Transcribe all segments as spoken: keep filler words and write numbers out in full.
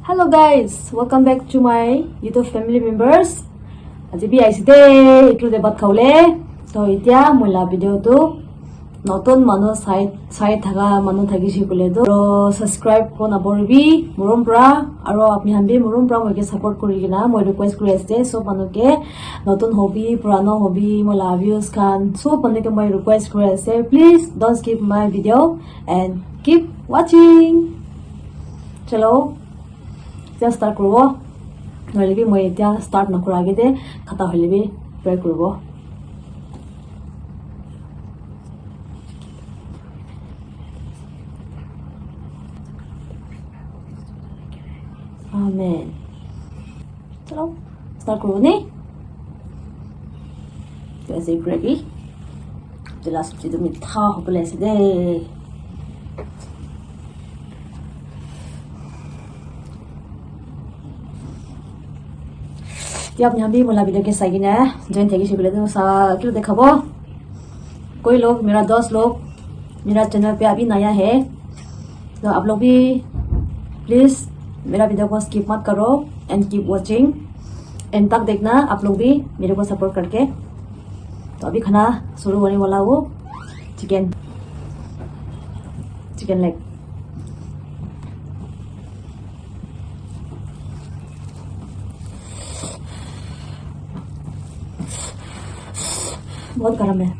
Hello guys, welcome back to my YouTube family members. Aji bi aise de, itu de bhat khawle. To itya moi la video tu notun manu sai, sai thaka manu thakise koile tu, aro subscribe ko naporibi, morom pra, aro apni khan bi morom pra moi ke support kuri kena, moi request kuri ase, sob manu ke, notun hobi, purano hobi, moi la views khan, sob manu ke moi request kuri ase, please don't skip my video and keep watching. Chalo, just start kuribo. Nohole bi moi itya start nakura age de, khata hoile bi pray kuribo. Amen. Chalo, start kuribo ne? Etu ase gravy. Etu la sabji tu mitha hobole ase de. Tia apni khan bi moi la video ke sai kena join thakise koile tu sa kilo dekhabo. Koi log mera dos log mera channel pe abhi naya hai. To aap log bhi please mera video ko skip mat karo and keep watching. End tak dekhna aap log bhi mere ko support karke. To abhi khana shuru hone wala ho. Chicken, chicken leg. बहुत गर्म है।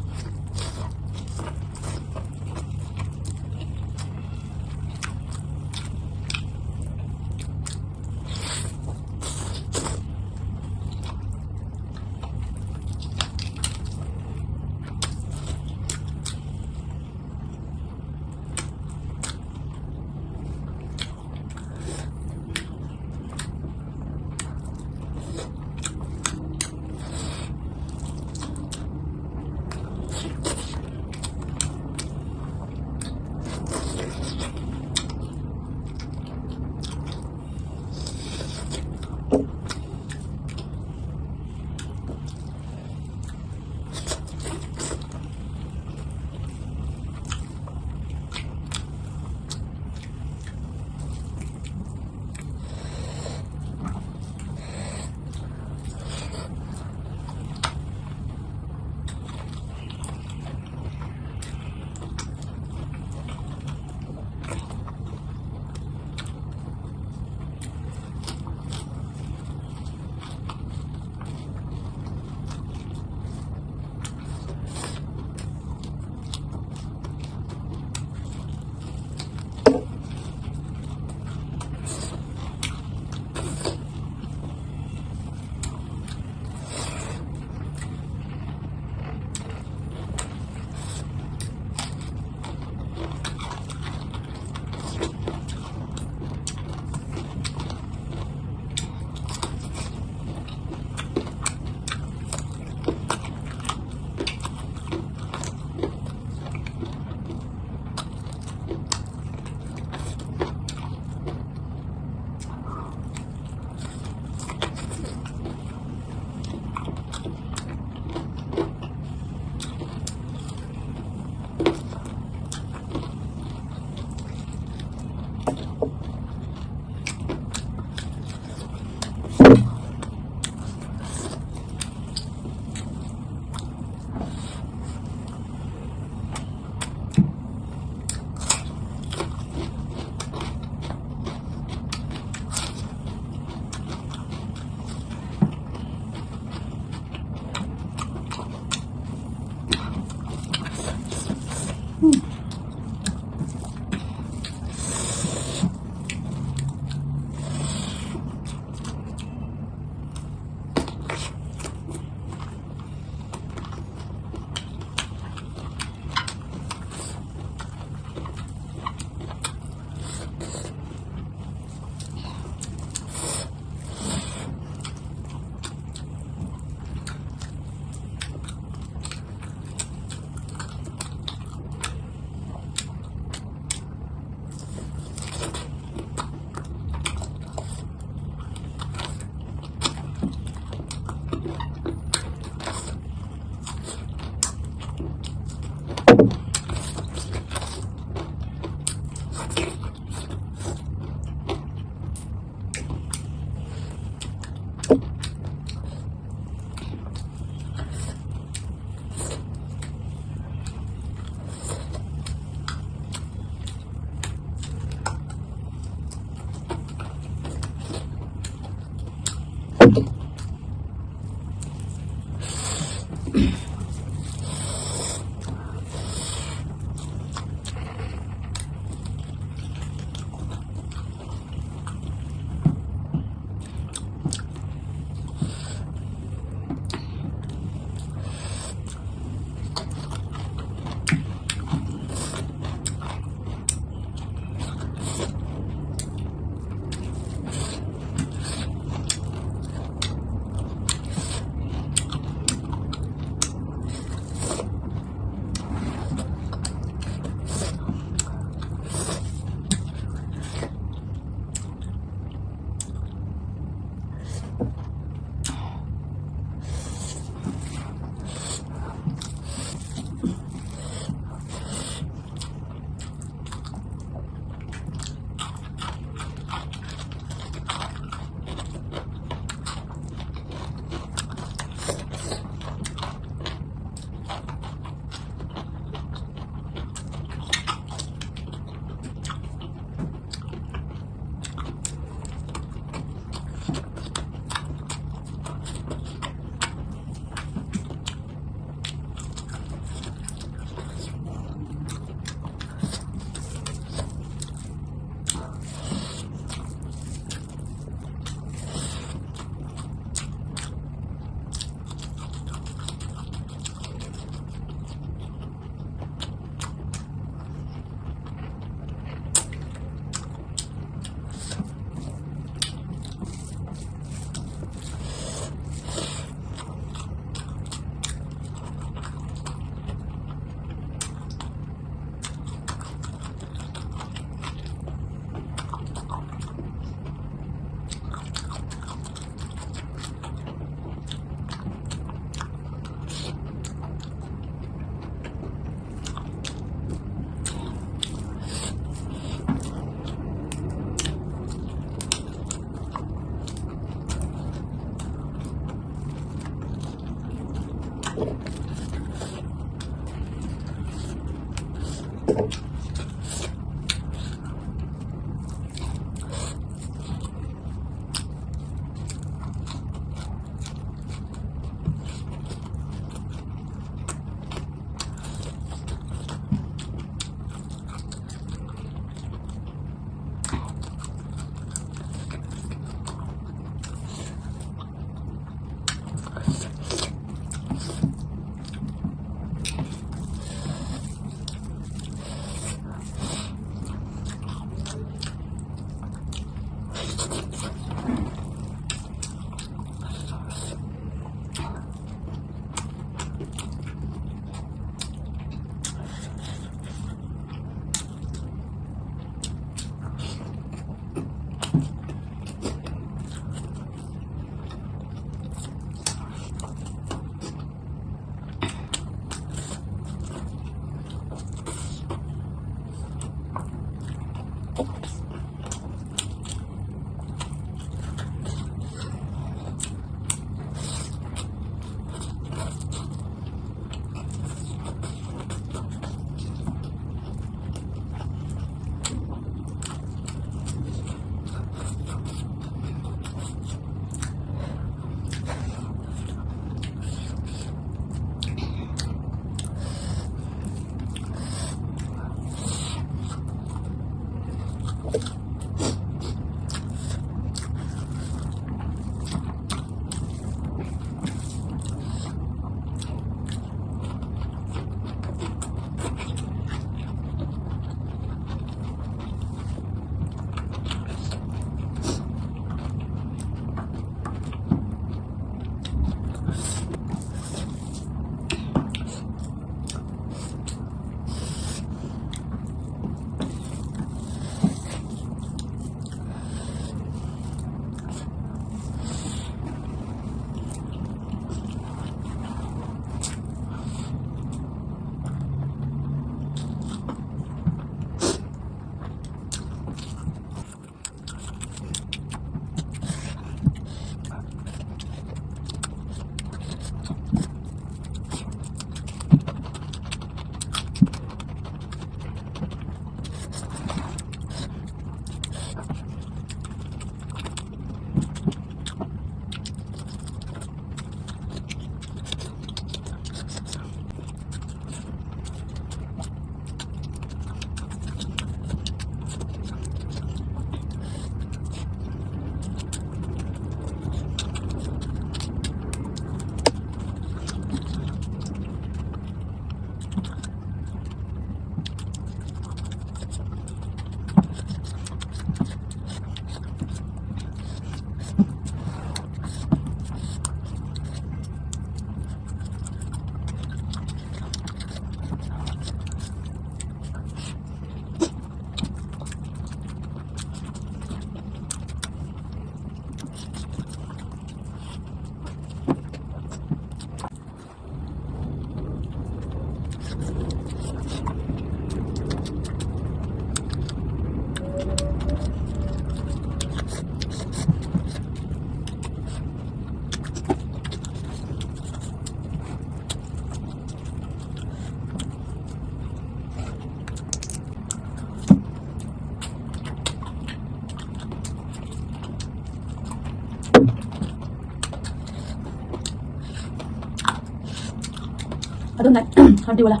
Ado nai, hadi wala.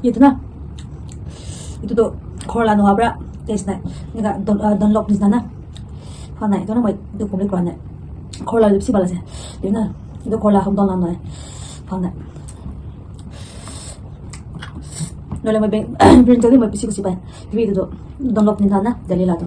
Yate na, etu tu ghor la nohoa para taste nai. Eneka Dun-, ah, Dunlop nisna na. Bhal nai, etu na moi etu complete kora nai. Ghor la bishi bhal ase. Etu na, etu ghor la hometown la nohoi. Bhal nai. Nohole moi bank, bank jale moi bishi khushi pai. Etu tu Dunlop nisna na, Delhi la tu.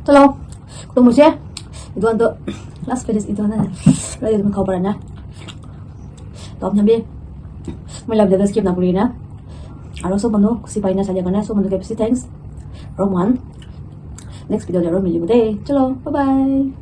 Hello. Kutung musi. Itu anto last finish itu na. Lagi itu kau parana. Top nabi. Mulai dari skip na puri na. Aro sob manu khushi pai na salia karne sob manu ke bishi thanks. Aro mohan next video te aro milibo de. Chalo, bye bye.